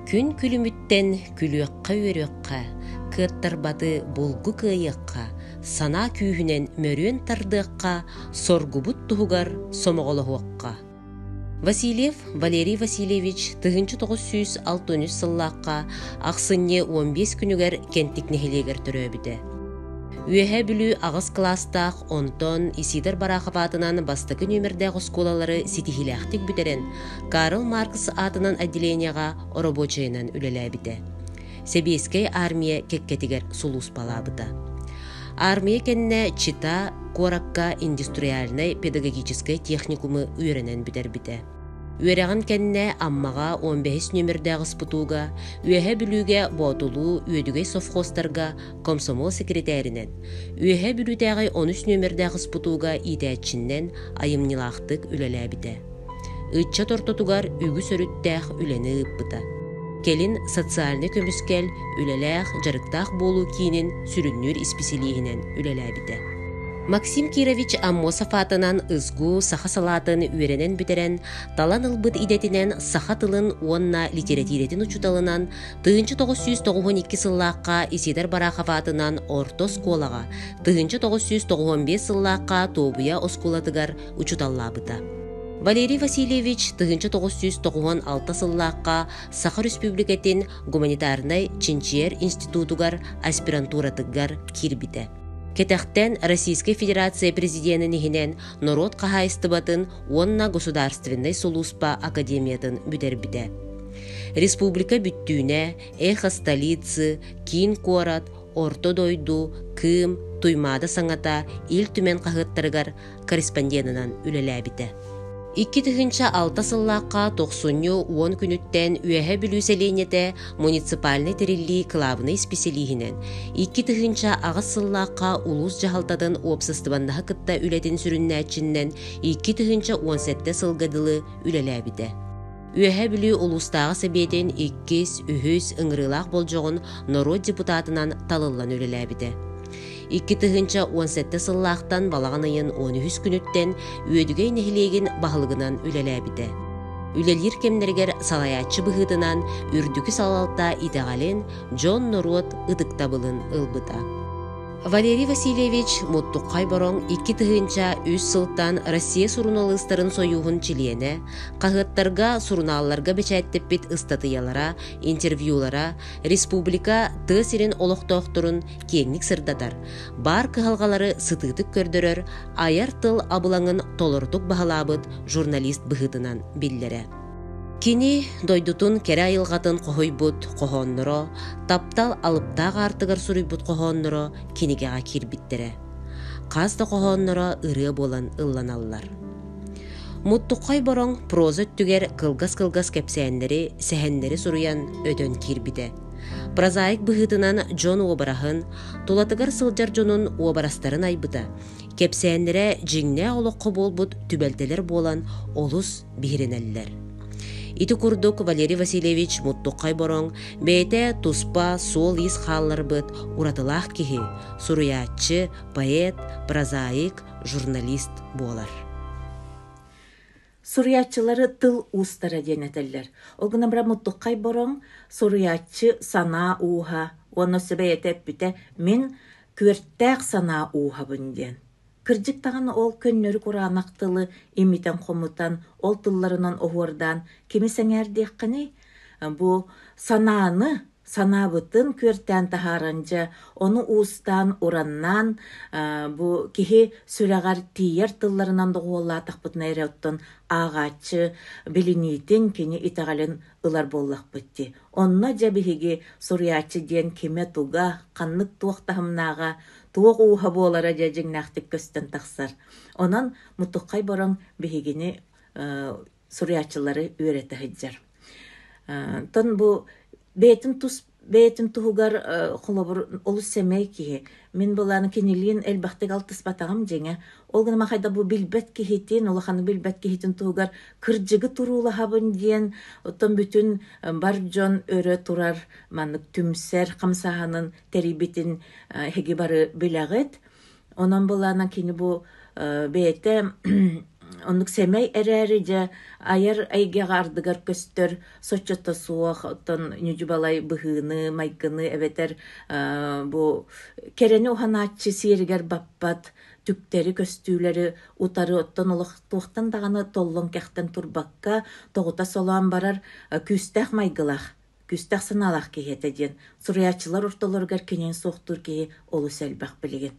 Күн күлүмүттэн күлүөххэ-үөрүөххэ, кыаттарбаты булгу кыайыахха, санаа күүһүнэн мөрүөн тардыахха, соргубут туһугар сомоҕолоһуохха. Васильев Валерий Васильевич 1963 сыллаахха ахсынньы 15 күнүгэр Кэнтик нэһилиэгэр төрөөбүтэ. Үөһээ Бүлүү аҕыс кылаастаах, онтон Исидор Барахов аатынан бастакы нүөмэрдээх оскуолалары ситиһиилээхтик бүтэрэн, Карл Маркс аатынан отделениеҕа оробуочайынан үлэлээбитэ. Сэбиэскэй армия кэккэтигэр сулууспалаабыта. Армия кэннэ Чита куоракка индустриальнай педагогическай техникуму үөрэнэн бүтэрбитэ. Үөрэҕин кэннэ Аммаҕа 15 нүөмэрдээх СПТУ-га, Үөһээ Бүлүүгэ Боотулуу Үөдүгэй совхозтарга комсомол секретаринэн, Үөһээ Бүлүүтээҕи 13 нүөмэрдээх СПТУ-га иитээччиннэн айымньылаахтык үлэлээбитэ. Ыччат ортотугар үгүс өрүттээх үлэни ыыппыта. Кэлин социальнай көмүскэл, үлэлээх, дьарыктаах буолуу киинин сүрүннүүр исписэлииһинэн үлэлээбитэ. Максим Кирович Аммосов аатынан СГУ саха салаатын үөрэнэн бүтэрэн, талан ылбыт идэтинэн саха тылын уонна литэрэтиирэтин учууталынан 1992 сыллаахха Исидор Барахов аатынан орто оскуолаҕа, 1995 сыллаахха Туобуйа оскуолатыгар учууталлаабыта. Валерий Васильевич 1996 сыллаахха Саха Республикатын гуманитарнай чинчийэр институтугар аспирантуратыгар киирбитэ. Кэтэхтэн Российскай Федерация президенин иһинэн норуот хаһаайыстыбатын уонна государственнай сулууспа академиятын бүтэрбитэ. Республика бүттүүнэ, Эхо столицы, киин куорат, Орто дойду, Кыым, Туймаада саҥата Ил Түмэн хаһыаттарыгар корреспонденынан үлэлээбитэ. 2006 сыллаахха тохсунньу 10 күнүттэн Үөһээ Бүлүү сэлиэнньэтэ муниципальнай тэриллии кылаабынай исписэлииһинэн, 2008 сыллаахха улуус дьаһалтатын уопсастыбаннаһы кытта үлэтин сүрүннээччиннэн 2017 сылга дылы үлэлээбитэ. Үөһээ Бүлүү улуустааҕы сэбиэтин иккис, үһүс ыҥырыылаах болдьоҕун норуот депутатынан талыллан үлэлээбитэ. 2017 сыллаахтан балаҕан ыйын 13 күнүттэн Үөдүгэй нэһилиэгин баһылыгынан үлэлээбитэ. Үлэлиир кэмнэригэр салайааччы быһыытынан үрдүкү салалта итэҕэлин, дьон-норуот ытыктабылын ылбыта. Валерий Васильевич Муттуххай Бороҥ 2003 сылтан Россия суруналыыстарын сойууһун чилиэнэ, хаһыаттарга, сурунаалларга бэчээттэппит ыстатыйалара, интервьюлара республика тыа сирин олохтоохторун киэҥник сырдатар, баар кыһалҕалары сытыытык көрдөрөр, айар тыл абылаҥын толорутук баһылаабыт журналист быһыытынан биллэрэ. Кини дойдутун кэрэ айылҕатын хоһуйбут хоһоонноро, таптал алыптаах аартыгар суруйбут хоһоонноро кинигэҕэ киирбиттэрэ. Хас да хоһоонноро ырыа буолан ылланаллар. Муттуххай бороҥ проза өттүгэр кылгас-кылгас кэпсээннэри, сэһэннэри суруйан өтөн киирбитэ. Прозаик быһыытынан дьон уобараһын, тулатыгар сылдьар дьонун уобарастарын айбыта, кэпсээннэрэ дьиҥнээх олоххо буолбут түбэлтэлэр буолан олус биһирэнэллэр. Ити курдук Валерий Васильевич Муттуххай Бороҥ бэйэтэ туспа суол-иис хаалларбыт уратылаах киһи, суруйааччы, поэт, прозаик, журналист буолар. Суруйааччылары тыл уустара диэн этэллэр. Ол гынан баран Муттуххай Бороҥ суруйааччы санаа ууһа уонна өссө бэйэтэ эппитэ мин күөртээх санаа ууһабын диэн. Кырдьык даҕаны ол көннөрү кураанах тылы имитэн-хомутан, ол тылларынан оһуордаан кими сэҥээрдиэххиний? Бу санааны санаабытын күөртээн таһааран дьэ ону уустаан ураннаан бу киһи сүрэҕэр тиийэр тылларынан доҕуһуоллаатахпытына эрэ оттон ааҕааччы билиниитин кини итэҕэлин ылар буоллахпыт дии. Онно дьэ биһиги суруйааччы диэн кимэ-туга, ханнык туох таһымнааҕа, туох ууһа буолара дьэ дьиҥнээхтик көстөн тахсар. Онон Мутукхай Бороҥ биһигини суруйааччылары үөрэтэ сылдьар. Тон бу бэйэтин тус бэйэтин туһугар холобур олус сэмэй киһи. Мин былаан кинилиин элбэхтик алтыспатаҕым дьиҥэ. Ол гынан хайда бу билбэт киһитин, улаханы билбэт киһитин туһугар кырдьыгы туруулаһабын диэн, оттон бүтүн бар дьон өрө турар маннык түмсэр хамсааһынын тэрийбитин эһиги бары билэҕит. Онон былаана кини бу бэйэтэ Оннук сэмэй эрээри дьэ айар эйгэҕэ ардыгар көстөр соччото суох оттон ньүдьү-балай быһыыны, майгыны эбэтэр бу кэрэни уһанааччы сиэригэр баппат түктэри көстүүлэри утары оттон олох туохтан даҕаны толлон-кэхтэн турбакка тоҕута солоон барар күүстээх майгылаах, күүстээх санаалаах киһи этэ диэн суруйааччылар ортолоругар кинини суохтуур киһи олус элбэх билигин.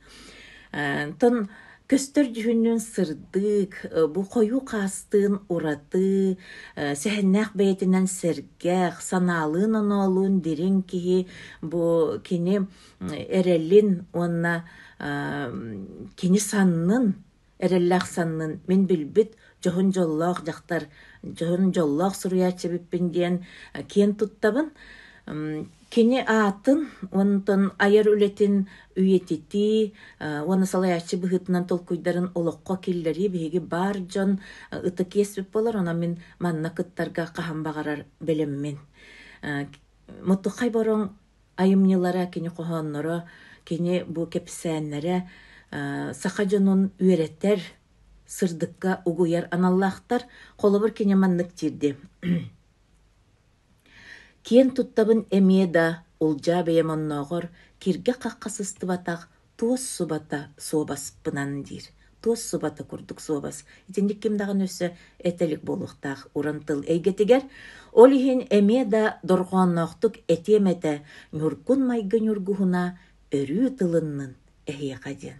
Онтон көстөр дьүһүннүүн сырдык, бу хойуу хаастыын ураты, сэһэннээх бэйэтинэн сэргэх, санаалыын-оноолуун дириҥ киһи бу кини эрэлин уонна кини саннын эрэллээх саннын мин билбит дьоһун дьоллоох дьахтар, дьоһун дьоллоох суруйааччы эбиппин диэн киэн туттабын. Кини аатын, онтон айар үлэтин үйэтитии уонна салайааччы быһыытынан толкуйдарын олоххо киллэрии биһиги баар дьон ытык иэспит буолар, онон мин манна кыттарга хаһан баҕарар бэлэммин. Муттуххай Бороҥ айымньылара, кини хоһоонноро, кини бу кэпсээннэрэ саха дьонун үөрэтэр, сырдыкка угуйар аналлаахтар. Холобур, кини маннык диирди. Киэн туттабын эмиэ да улдьаа бэйэм оннооҕор киргэ-хахха сыстыбатах туос субата суобаспынан диир. Туос субата курдук суобас. Итинник ким даҕаны өссө этэлик буолуохтаах уран тыл эйгэтигэр. Ол иһин эмиэ да дорҕоонноохтук этиэм этэ ньургун майгы ньургуһуна өрүү тылыннын эһиэхэ диэн.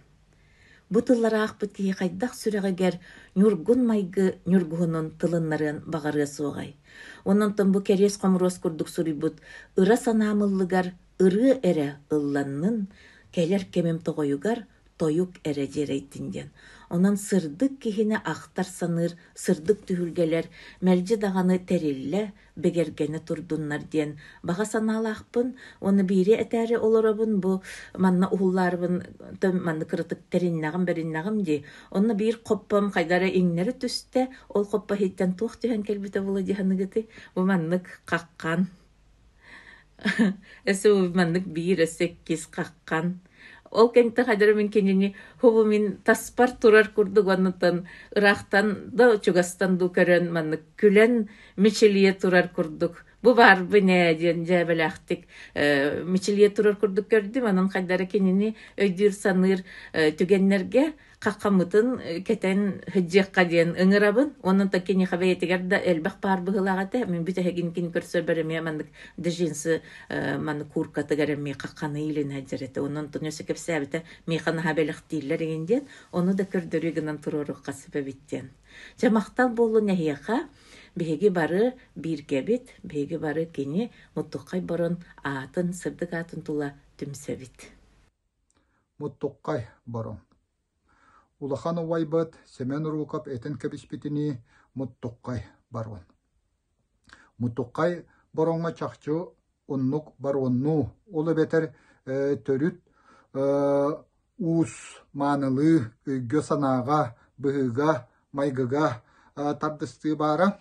Бу тыллары аахпыт киһи хайдах сүрэҕигэр ньургун майгы ньургуһунун тылыннарыан баҕарыа суоҕай. Онон бу кэриэс-хомуруос курдук суруйбут ыра санаам ыллыгар ырыа эрэ ылланнын, кэлэр кэмим тоҕойугар тойук эрэ дьиэрэйдин диэн. Онон сырдык киһини ахтар-саныыр сырдык түһүлгэлэр мэлдьи даҕаны тэриллэ, бигэргэнэ турдуннар диэн баҕа санаалаахпын уонна биири этээри олоробун бу манна уһуллаарыбын манна кыратык тэриннэҕим бэриннэҕим дии. Онно биир хоппом хайда эрэ иҥнэри түстэ, ол хоппо иһиттэн туох түһэн кэлбитэ буолуо дии саныгытый? Бу маннык хаххан Өссө маннык биир, өссө иккис хаххан. Ол кэнниттэн хайдах эрэ мин кинини хубу мин таспар турар курдук оннуттан ыраахтан да чугастан дуу көрөн маннык күлэн мичилийэ турар курдук бу баарбын ээ диэн дьээбэлээхтик мичилийэ турар курдук көрдүм. Онон хайдах эрэ кинини өйдүүр-саныыр түгэннэргэ хаххаммытын кэтэн сылдьыахха диэн ыҥырабын. Онон та киниэхэ бэйэтигэр да элбэх паар быһыылаах этэ. Мин бүтэһигин кини көрсөрбөр эмиэ маннык джинсы маннык кууркатыгар эмиэ хахханы илин сылдьар этэ. Онон онтон өссө кэпсээбитэ миэхэ наһаа бэлэхтииллэр игин диэн. Ону да көрдөрүү гынан туруоруохха сөп эбит диэн. Дьэ махтал буоллун эһиэхэ. Биһиги бары бииргэбит, биһиги бары кини Муттуххай Борон аатын, сырдык аатын тула түмсэбит. Муттуккай бороҥ Улахан убайбыт Сэмэн Уруукап этэн кэбиспитинии Муттуккай барон. Мутуккай бороҥҥо чахчы оннук бароннуу, ол эбэтэр төрүт уус маанылыы өйгө-санааҕа, быһыыга, майгыга тардыстыы баара.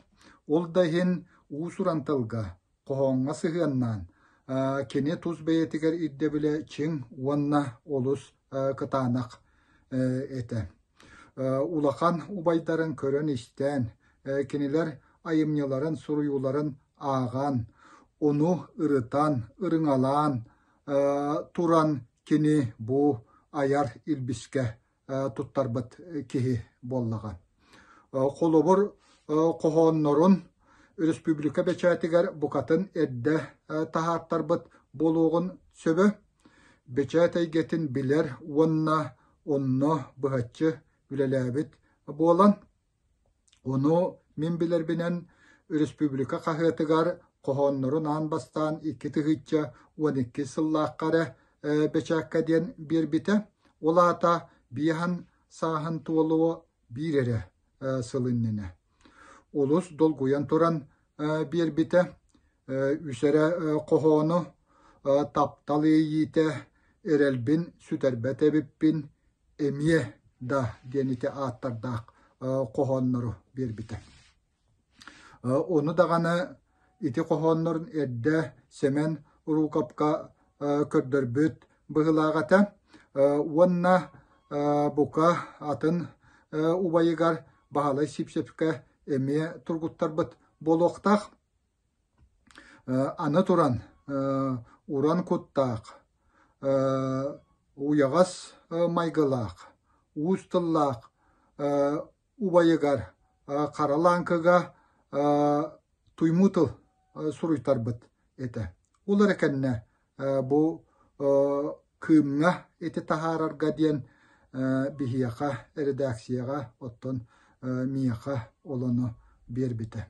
Ол да иһин уус-уран тылга хоһооҥҥо сыһыаннаан, кини тус бэйэтигэр ирдэбилэ чиҥ уонна олус кытаанах этэ. Улахан убайдарын көрөн-истэн, кинилэр айымньыларын, суруйууларын ааҕан, ону ырытан, ырыҥалаан туран кини бу айар илбискэ туттарбыт киһи буоллаҕа. Холобур, хоһооннорун республика бэчээтигэр букатын эрдэ таһаартарбыт буолуоҕун сөбө. Бэчээт эйгэтин билэр уонна онно быһаччы үлэлээбит буолан, Ону мин билэрбинэн республика хаһыатыгар хоһооннорун аан бастаан 2012 сыллаахха эрэ бэчээккэ диэн биэрбитэ. Ол аата биэһэн сааһын туолуо биир эрэ сыл иннинэ. Олус долгуйан туран биэрбитэ. Үс эрэ хоһоону «Таптал иэйиитэ», «Эрэлбин сүтэрбэт эбиппин», эмиэ да диэн ити ааттардаах хоһооннору биэрбитэ. Ону даҕаны ити хоһооннорун эрдэ Сэмэн Уруукапка көрдөрбүт быһыылаах этэ. Уонна бука атын убайыгар Баһылай Сивцевкэ эмиэ тургуттарбыт буолуохтаах. Аны туран, уран куттаах, уйаҕас майгылаах, уус тыллаах убайыгар Хара Лааҥкыга туймуу тыл суруйтарбыт этэ. Ол эрэ кэннэ бу Кыымҥа ити таһаарарга диэн биһиэхэ эрэдээксийэҕэ оттон миэхэ ол ону биэрбитэ.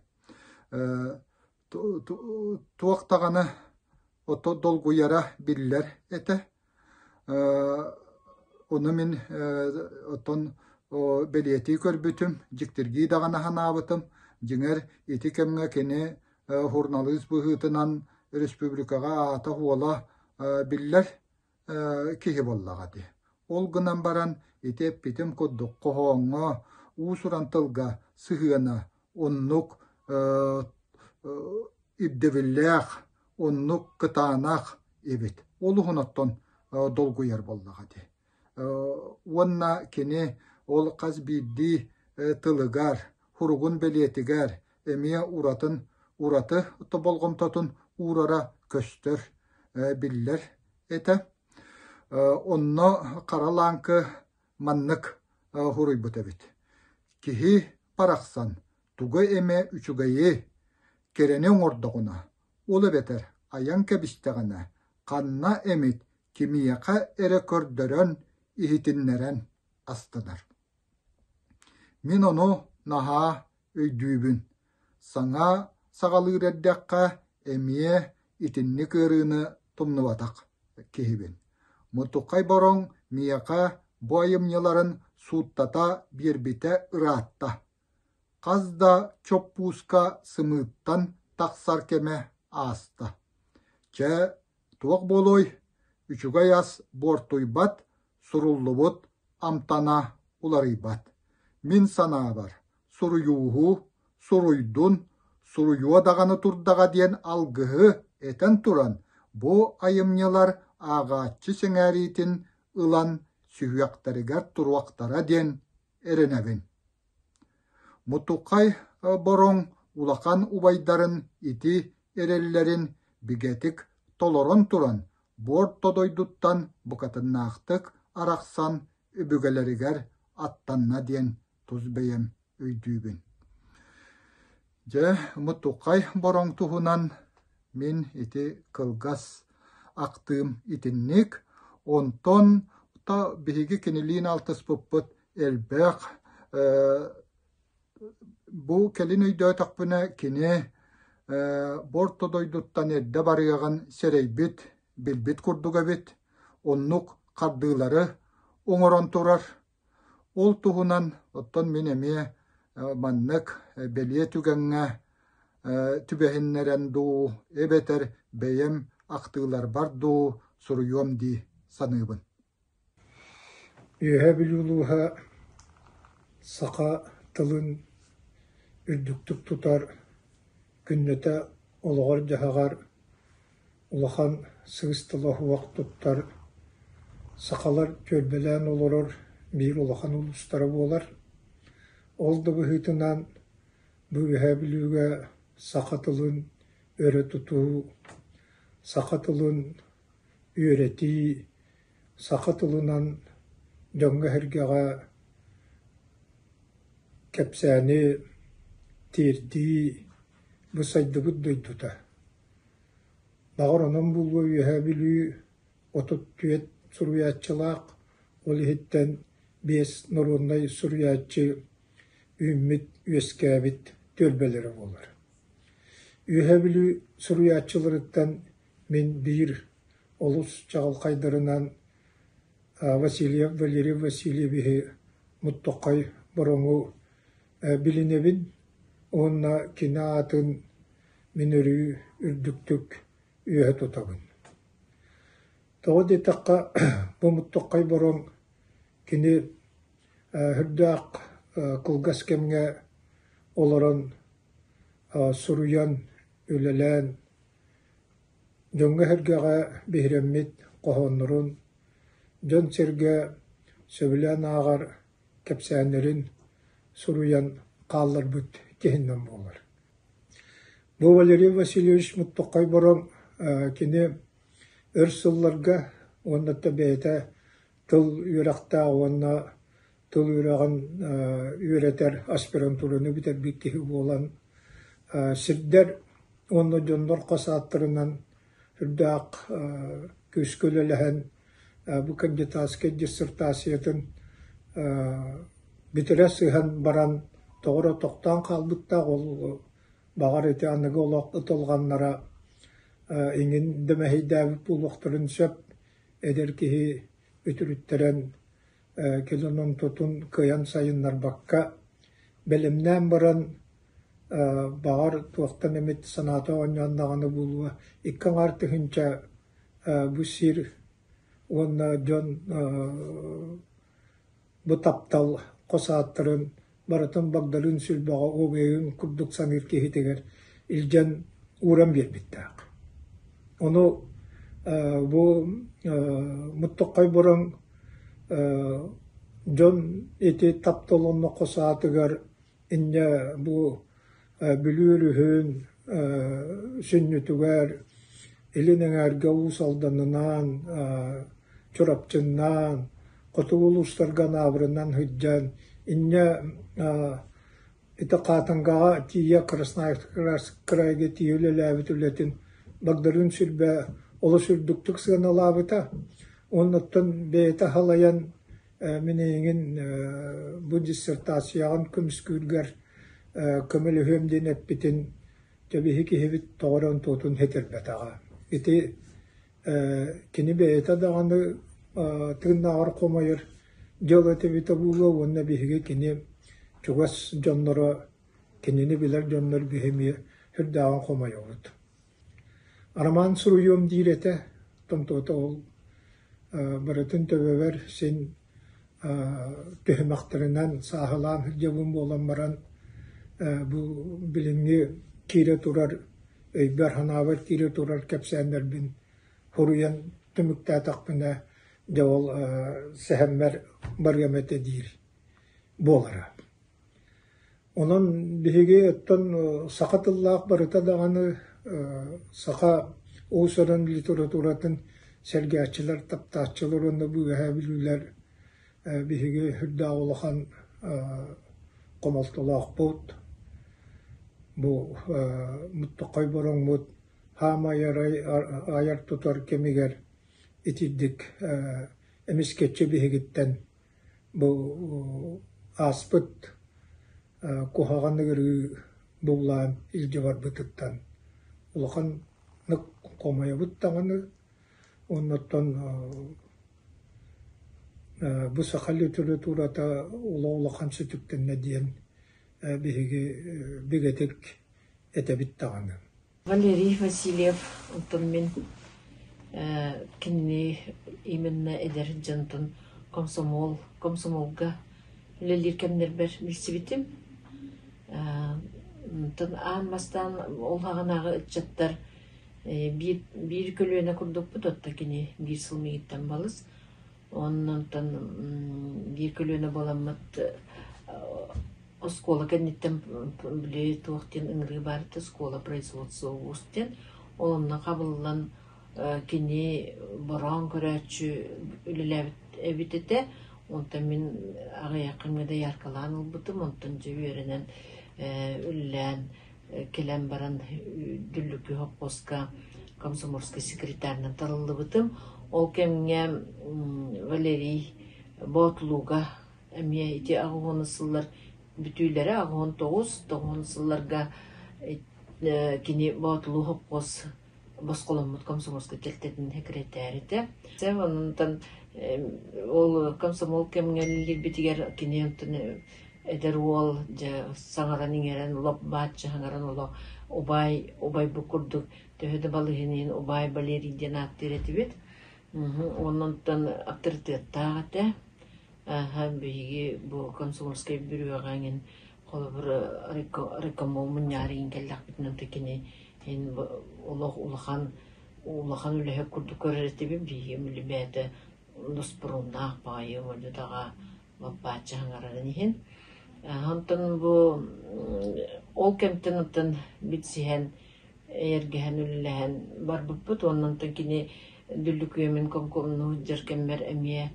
Туох даҕаны ото долгуйара биллэр этэ. Ону мин оттон бэлиэтии көрбүтүм, дьиктиргии даҕаны санаабытым. Дьиҥэр, ити кэмҥэ кини суруналыыс быһыытынан республикаҕа аата-суола биллэр киһи буоллаҕа дии. Ол гынан баран ити эппитим курдук хоһооҥҥо, уус-уран тылга сыһыана оннук ирдэбиллээх, оннук кытаанах эбит. Ол уһун оттон долгуйар буоллаҕа дии. Уонна кини ол хас биирдии тылыгар, суругун бэлиэтигэр эмиэ уратын ураты болҕомтотун уурара көстөр, биллэр этэ. Онно Хара Лааҥкы маннык суруйбут эбит: «Киһи барахсан тугу эмэ үчүгэйи, кэрэни оҥордоҕуна, ол эбэтэр айан кэбистэҕинэ, ханна эмит кимиэхэ эрэ көрдөрөн, иһитиннэрэн астынар. Мин ону наһаа өйдүүбүн. Саҥа саҕалыыр эрдэххэ эмиэ итинник ыарыыны тумнубатах киһибин. Мутукай бороҥ миэхэ бу айымньыларын сууттата биэрбитэ ыраатта. Хас да чоппууска сымыыттан тахсар кэмэ ааста. Чэ, туох буолуой, үчүгэй ас буортуйбат, суруллубут амтана уларыйбат. Мин санаабар, суруйууһу, суруйдун, суруйуо даҕаны турдаҕа диэн алгыһы этэн туран, бу айымньылар ааҕааччы сэҥээриитин ылан сүһүөхтэригэр туруохтара диэн эрэнэбин. Мутукай бороҥ улахан убайдарын ити эрэллэрин бигэтик толорон туран, буор тодойдуттан букатыннаахтык арахсан өбүгэлэригэр аттанна диэн тус бэйэм өйдүүбүн. Дьэ, Мутукай бороҥ туһунан мин ити кылгас ахтыым итинник. Онтон то биһиги кинилиин алтыспыппыт элбэх. Бу кэлин өйдөөтөхпүнэ, кини бу орто дойдуттан эрдэ барыаҕын сэрэйбит, билбит курдук эбит. Оннук хардыылары оҥорон турар. Ол туһунан оттон мин эмиэ маннык бэлиэ түгэҥҥэ түбэһиннэрэн дуу, эбэтэр бэйэм ахтыыларбар дуу суруйуом дии саныыбын. Үөһээ Бүлүү улууһа саха тылын үрдүктүк тутар, күннэтэ олоҕор-дьаһаҕар улахан сыыс тыла суох туттар сахалар түөлбэлээн олорор биир улахан улуустара буолар. Ол да быһыытынан бу Үөһээ Бүлүүгэ саха тылын өрө тутуу, саха тылын үөрэтии, саха тылынан дьоҥҥо-сэргэҕэ кэпсээни тиэрдии бу сайдыбыт дойдута. Баҕар онон буолуо Үөһээ Бүлүү 34 суруйааччылаах, ол иһиттэн биэс норуодунай суруйааччы үүммүт, үөскээбит түөлбэлэрэ буолар. Үөһээ Бүлүү суруйааччыларыттан мин биир олус чаҕылхайдарынан Васильев Валерий Васильевиһы Муттуххай Бороҥу билинэбин уонна кини аатын мин өрүү үрдүктүк үөһэ тутабын. Тоҕо диэтэххэ, бу Муттуххай Бороҥ кини сүрдээх кылгас кэмҥэ олорон суруйан, үлэлээн Дьоҥҥо-сэргэҕэ биһирэммит хоһооннорун, дьон-сэргэ сөбүлээн ааҕар кэпсээннэрин суруйан хаалларбыт киһинэн буолар. Бу Валерий Васильевич Муттуххай Бороҥ кини өр сылларга уонна да бэйэтэ тыл үөрэхтээх уонна тыл үөрэҕин үөрэтэр аспирантураны бүтэрбит киһи буолан сирдэр уонна дьоннор хос ааттарынан үрдээх күүскэ үлэлэһэн бу кандидатскай диссертациятын бүтэрэ сыһан баран тоҕо эрэ тохтоон хаалбыттаах ол баҕар ити аныгы олох ытылҕаннара иҥин да мэһэйдээбит буолуохтарын сөп эдэр киһи үтүрүттэрэн кэлин онтутун кыайан сайыннарбакка бэлэмнээн баран баҕар туохтан эмит санаата оонньоон даҕаны буолуо 2,5 тыһыынча бу сир уонна дьон бу таптал хос ааттарын барытын Багдарыын Сүлбэҕэ уобуйайын курдук саныыр киһитигэр илдьэн ууран биэрбиттээх. Ону бу Муттуххай Бороҥ дьон ити таптал онно хос аатыгар инньэ бу Бүлүү өрүһүн сүнньүтүгэр Илин Эҥээргэ Уус Алданынан, Чурапчыннаан, хотугу улуустарга Анаабырынан сылдьан инньэ ити Хаатангаҕа тиийэ Красноярск кыраайга тиийэ үлэлээбит үлэтин Багдарыын Сүлбэ олус үрдүктүк сыаналаабыта. Уонна оттон бэйэтэ халайан мин эйигин бу диссертацияҕын көмүскүүргэр көмөлөһүөм диэн эппитин дьэ биһи киһибит тоҕо эрэ онтуотун ситэрбэтэҕэ. Ити кини бэйэтэ даҕаны тыыннааҕар хомойор дьыала эбитэ буолуо уонна биһиги кини чугас дьонноро, кинини билэр дьоннор биһи эмиэ сүрдээҕин хомойобут. Роман суруйуом диир этэ, томтоото ол барытын төбөбөр син түһүмэхтэринэн сааһылаан сылдьабын буолан баран бу билиҥҥи киирэ турар өйбөр-санаабар киирэ турар кэпсээннэрбин суруйан түмүктээтэхпинэ дьэ ол сэһэммэр барыам этэ диир буолара. Онон биһиги оттон саха тыллаах барыта даҕаны саха уус-уран литературатын сэргээччилэр, таптааччылар уонна бу үөһээ бүлүүлэр биһиги сүрдээх улахан хомолтолоохпут. Бу Муттуххай Бороҥмут хаамай айар-тутар кэмигэр итирдик эмискэччи биһигиттэн Бу ааспыт куһаҕан ыарыы буллаан илдьэ барбытыттан улаханнык хомойобут даҕаны уонна оттон бу саха литературата улахан сүтүктэннэ диэн биһиги бигэтик этэбит даҕаны. Валерий Васильев, онтон мин кинини именно эдэр дьонтон комсомол, комсомолга үлэлиир кэмнэрбэр билсибитим. Онтон аан бастаан ол саҕанааҕы ыччаттар биир, биир көлүөнэ курдукпут, оттон кини биир сыл миигиттэн балыс. Оннонтон биир көлүөнэ буоламмыт оскуола кэнниттэн били туох диэн ыҥырыы баар этэ оскуола производства уус диэн. Ол онно хабыллан кини бороон көрөөччү үлэлээбит эбит этэ. Онтон мин аҕыйах кэмҥэ дояркалаан ылбытым. Онтон дьэ үөрэнэн үлэлээн кэлэн баран Дүллүкү сопхуоска комсомольскай секретарынан талыллыбытым. Ол кэмҥэ Валерий Боотулууга эмиэ ити 80 сыллар бүтүүлэрэ 89 90 сылларга кини Боотулуу сопхуос босхоломмут комсомольскай тэрилтэтин сэкирэтээр этэ. Онтон ол комсомол кэмҥэ үлэлиирбитигэр кини онтон эдэр уол дьэ саҥаран-иҥэрэн лоп-бааччы саҥаран олох убаай убайбыт курдук төһө да балыыһын иһин убаай Валерий диэн ааттыыр этибит. Онтон аптарытыаттаах этэ. Биһиги бу комсомольскай бүрүөҕэ эҥин холобур райкомол мунньаҕар иһин кэллэхпитинэ кини иһин олох улахан улахан үлэһит курдук көрөр этибит. Биһиги бэйэтэ дуспурууннаах баҕайы модьу-таҕа баппааччы саҥарарын иһин. Онтон бу ол кэмтэн оттон билсиһэн, эйэргэһэн, үлэлэһэн барбыппыт. Уонна онтон кини Дүллүкүөмүн комкомнуу сылдьар кэммэр эмиэ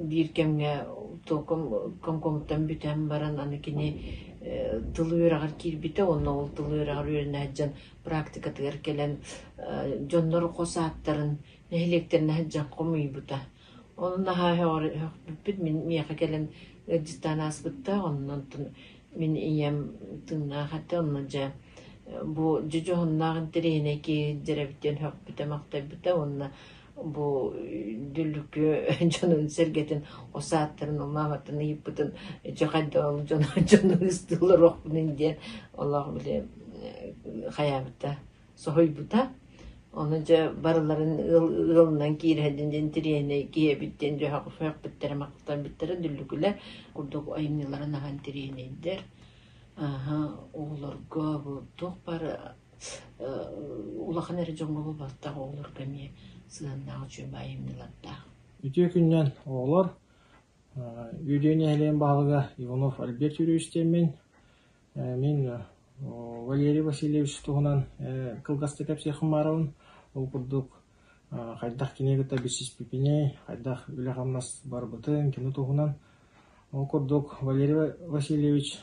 биир кэмҥэ комкомтон бүтэн баран аны кини тыл үөрэҕэр киирбитэ уонна ол тыл үөрэҕэр үөрэнэ сылдьан практикатыгар кэлэн дьоннор хос ааттарын нэһилиэктэринэн сылдьан хомуйбута. Ону наһаа өһөхпүппүт мин миэхэ кэлэн ыалдьыттаан ааспыттаах онно онтон мин ийэм тыыннаах этэ онно дьэ бу дьэ дьоһуннаах интэриэһинэй киһи сылдьар эбит диэн сөхпүтэ-махтайбыта уонна бу Дүллүкү дьонун сэргэтин осааттарын мааматтан ыйыппытын дьэ хайдах ол дьону дьону ыыстыылар охпунун диэн олох били хайаабыта соһуйбута. Ону дьэ барыларын ыал ыалынан киирэ диэн интэриэһинэй киһи эбит диэн дьөһөхпүттэрэ махтаммыттара Дүллүкүлэр курдук айымньыларын ахан интэриэһинэйдэр. Аһа оҕолорго бу туох баар улахан эрэ дьоҥҥо буолбатах оҕолорго эмиэ сыһыаннаах үчүгэй айымньылардаах. Үтүө күнүнэн оҕолор! Үөдүйэ нэһилиэгин баһылыга Иванов Альберт Юрьевич диэммин. Мин Валерий Васильевич туһунан кылгастык кэпсиэххин баарабын. Ол курдук хайдах кини кытта билсиспиппиний, хайдах үлэ-хамнас барбытын кини туһунан. Ол курдук Валерий Васильевич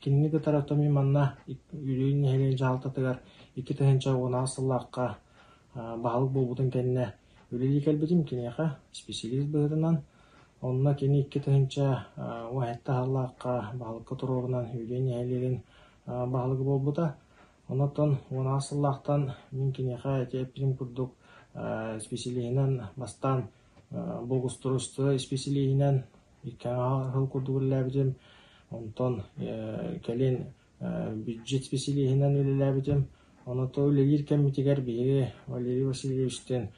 кинини кытары оттон мин манна Үөдүйэ нэһилиэгин дьаһалтатыгар 2010 сыллаахха баһылык буолбутун кэннэ үлэлии кэлбитим киниэхэ исписэлиис быһыытынан. Онно кини 2017 сыллаахха баһылыкка туруорунан Үөдүйэ нэһилиэгин баһылыга буолбута. Онон 16 сыллаахтан мин киниэхэ ити эппитим курдук исписэлииһинэн бастаан благоустройство исписэлииһинэн икки сыл курдук үлэлээбитим. Онтон кэлин бюджет исписэлииһинэн үлэлээбитим. Онон үлэлиир кэммитигэр биһиги Валерий Васильевичтыын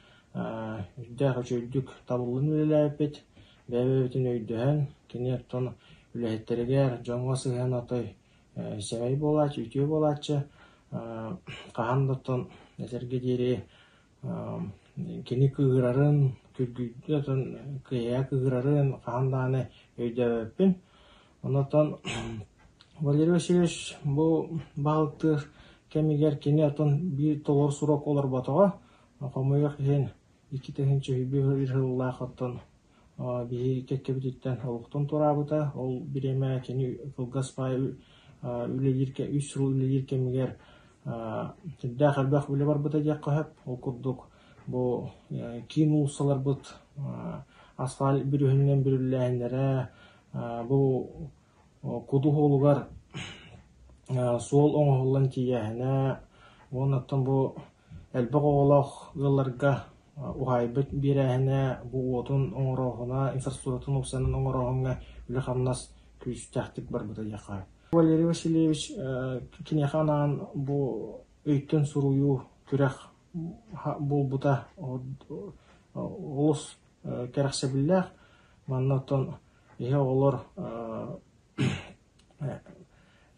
үрдээх үчүгэйдик табыллан үлэлээбиппит. Бэйэ-бэйэбитин өйдөһөн, кини оттон үлэһиттэригэр, дьоҥҥо сыһыан отой сэмэй буолааччы, үтүө буолааччы. Хаһан да оттон этэргэ диэри кини кыыһырарын, күргүйдүн, кыайа кыыһырарын хаһан даҕаны өйдөөбөппүн. Онон Валерий Васильевич бу баһылыктыыр кэмигэр кини оттон биир толору срок олорботоҕо. Хомойуох иһин 2001 сыллаах оттон биһиги кэккэбититтэн олохтон туораабыта. Ол бириэмэ кини кылгас баай үлэлиир үс сыл үлэлиир кэмигэр сүрдээх элбэх үлэ барбыта диэххэ сөп. Ол курдук бу киин уулуссаларбыт асфальт бүрүөһүнүнэн бүрүллээһиннэрэ, бу Куду уолугар суол оҥоһуллан тиийээһинэ уонна оттон бу элбэх оҕолоох ыалларга уһаайбыт биэрээһинэ, бу уотун оҥорооһуна, инфраструктуратын уопсайынан оҥорооһуҥҥа үлэ-хамнас күүстээхтик барбыта диэххэ. Валерий Васильевич киниэхэ анаан бу өйтөн суруйуу күрэх буолбута олус кэрэхсэбиллээх. Манна оттон Иһэ оҕолор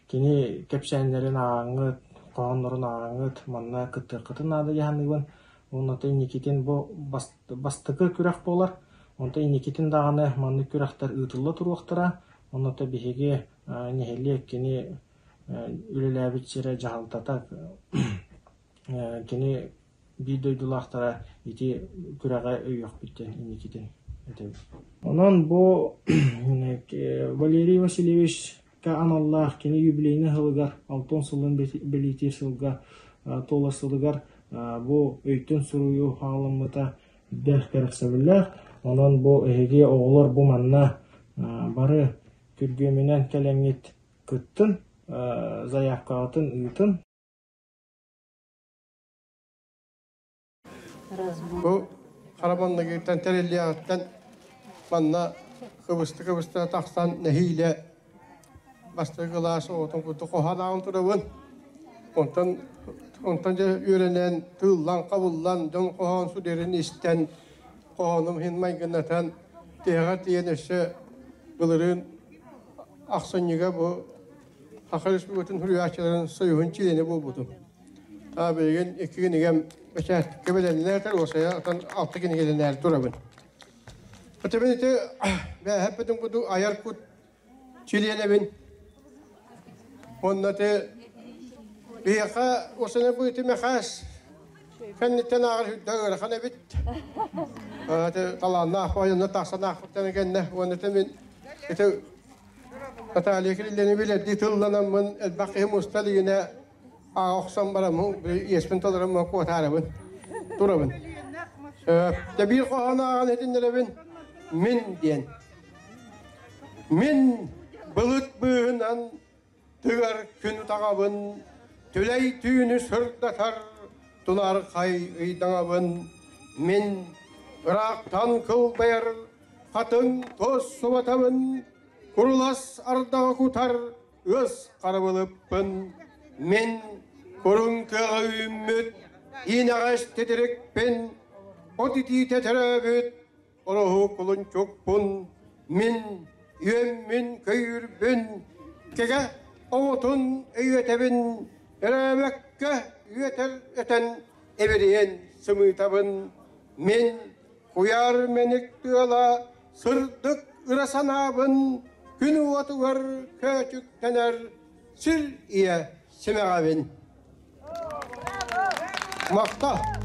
кини кэпсээннэрин ааҕаҥҥыт, хоһооннорун ааҕаҥҥыт манна кыттыаххытын наада дии саныыбын. Уонна инникитин бу бастакы күрэх буолар. Онтон инникитин даҕаны маннык күрэхтэр ыытылла туруохтара. Онно биһиги нэһилиэк кини үлэлээбит сирэ дьаһалтата кини биир дойдулаахтара ити күрэҕи өйүөхпүт диэн инникитин этэбит. Онон бу Валерий Васильевичка аналлаах кини юбилейный сылыгар, алтан сылын бэлиэтиир сылга туолар сылыгар бу өйтөн суруйуу хаалыммыта бэрт кэрэхсэбиллээх. Онон бу эһиги оҕолор бу манна бары күргүөмүнэн кэлэҥҥит кыттын, заявкаҕытын ыытын. Бу хара манныгыттан тэриллиэҕиттэн манна кыбыста-кыбыста тахсан нэһиилэ бастакы кылаас оҕотун курдук хоһоон турабын. Онтон онтон дьэ үөрэнэн, тыыллан, хабыллан, дьон хоһоон судерин истэн, хоһоонум иһин майгыннатан, тиһэҕэр тиийэн өссө былырыын ахсынньыга бу Саха Республикатын суруйааччыларын союһун чилиэнэ буолбутум. Билигин икки кинигэм бэчээккэ бэлэмнээтэр, уосайа отон алта кинигэлэнээр турабын. Өтөбүн ити бээһэппитин курдук айар кут чилиэнэбин. Онно те биһиэхэ осыны быыты Мэхээс кэнниттэн ааҕар үрдэ ыарахан эбит. Аты талааннаах ойонно тахсан аахпыттан кэннэ уонна те мин ити Наталья Кириллини билэрдии тылланаммын элбэх киһи муста илигинэ ааҕа охсон бараммын иэспин толороммун куотаарабын турабын. Дьэ биир хоһоон ааҕан иһитиннэрэбин мин диэн. Мин былыт быыһынан тыгар күн утаҕабын, түлэй түүнү сырдатар тунаархай ыйдаҥабын. Мин ыраахтан кылбайар хатыҥ туос субатабын, курулас ардаҕа кутар ыас харабылыппын. Мин куруҥ тыаҕа үүммүт иинэҕэс титирикпин, от итиитэ төрөөбүт Ороһу кулунчукпун, мин үөммүн көйүүрбүн, кэгэ оҕотун өйүөтэбин, өрөөбөккө үөтэр өтөн эбириэн сымыытабын, мин куйаар мэник тыала сырдык ыра санаабын күн уотугар көөчүктэнэр сир ийэ симэҕэбин. Махта!